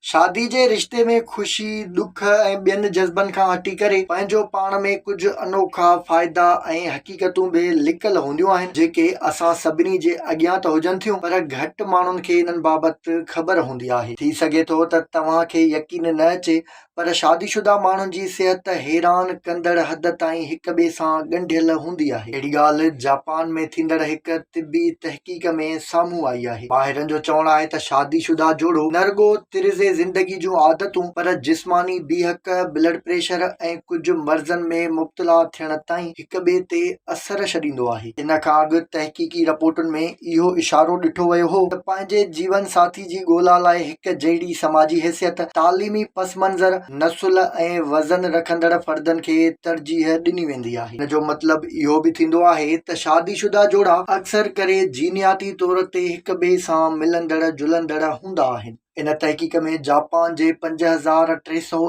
شادي جي رشتي ۾ خوشي، ڏک ۽ ٻين جذبن کان هٽي ڪري پنهنجو پاڻ ۾ ڪجهه انوکا فائدا ۽ حقيقتون به لڪل هونديون آهن، جيڪي اسان سڀني جي اڳيان ته هجن ٿيون پر گهٽ ماڻهن کي انهن بابت خبر هوندي آهي. ٿي سگهي ٿو ته توهان کي يقين نه اچي پر شادي شده ماڻهن جي صحت حيران ڪندڙ حد تائين هڪ ٻئي سان ڳنڍيل هوندي آهي. اهڙي ڳالهه جاپان ۾ ٿيندڙ هڪ طبي تحقيق ۾ سامهون آئي آهي. ماهرن جو چوڻ آهي ته شادي شده جوڙو نه رڳو طرز زندگي جون عادتون پر جسماني بيهڪ، بلڊ پريشر ۽ ڪجهه مرضن ۾ مبتلا ٿيڻ تائين هڪ ٻئي تي اثر ڇڏيندو آهي. ان کان اڳ تحقيقي رپورٽن ۾ اهو اشارو ڏٺو ويو هو ته پنهنجي جيون ساٿي جي ڳولا لاء هڪ جهڙي سماجي حيثيت، تعليمي پس منظر، نسل ۽ وزن رکندڙ فردن کي ترجيح ڏني ويندي آهي. ان جو مطلب اهو به ٿيندو آهي ته شادي شده جوڙا اڪثر ڪري جينياتي طور تي هڪ ٻئي سان ملندڙ جلندڙ هوندا آهن. ان تحقيق ۾ جاپان جي 5391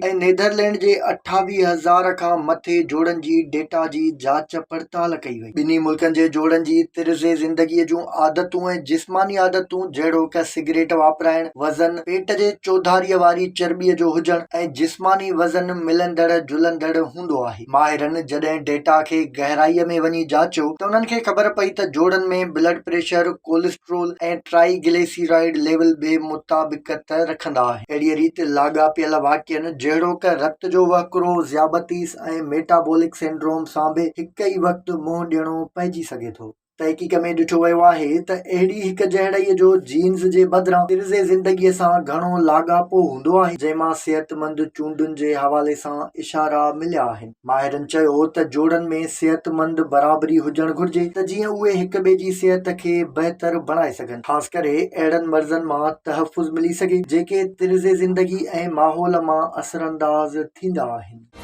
۽ نيڌرلينڊ جي 28000 کان مٿي جوڙن جي ڊيٽا جي جاچ پڙتال ڪئي وئي. ٻنهي ملڪن جي جوڙن جي طرز زندگيء جون عادتون ۽ جسماني عادتون جهڙوڪ سگريٽ واپرائڻ، وزن، پيٽ جي چوڌاريء واري چرٻيء جو هجڻ ۽ جسماني وزن ملندڙ جلندڙ هوندو آهي. ماهرن جڏهن ڊيٽا کي گهرائيء ۾ وڃي جاچيو ته انهن کي خبر پئي ته جوڙن ۾ blood pressure, cholesterol ۽ triglyceride level به مطابقت رکندا آهن. اهڙيء ريت لاڳاپيل واقعن جهڙوڪ رت جو وهڪرو، ذيابطيس ۽ ميٽابولڪ سنڊروم سان به هڪ ئي وقت منهن ڏيڻو پئجي سگهي ٿو. تحقيق ۾ ڏٺو ويو آهي ته اهڙي هڪ جهڙائيء جو جينز جي بدران طرز زندگيء سان گهڻو لاڳاپو هوندو آهي، جنهن مان صحتمند چونڊن جي حوالي سان اشارا مليا آهن. ماهرن چيو ته جوڙن ۾ صحتمند برابري هجڻ گهرجي ته جيئن اهي هڪ ٻئي جي صحت کي بهتر بڻائي سگهن، خاص ڪري اهڙن مرضن مان تحفظ ملي سگهي، جيڪي طرز زندگي ۽ ماحول مان اثرانداز ٿيندا آهن.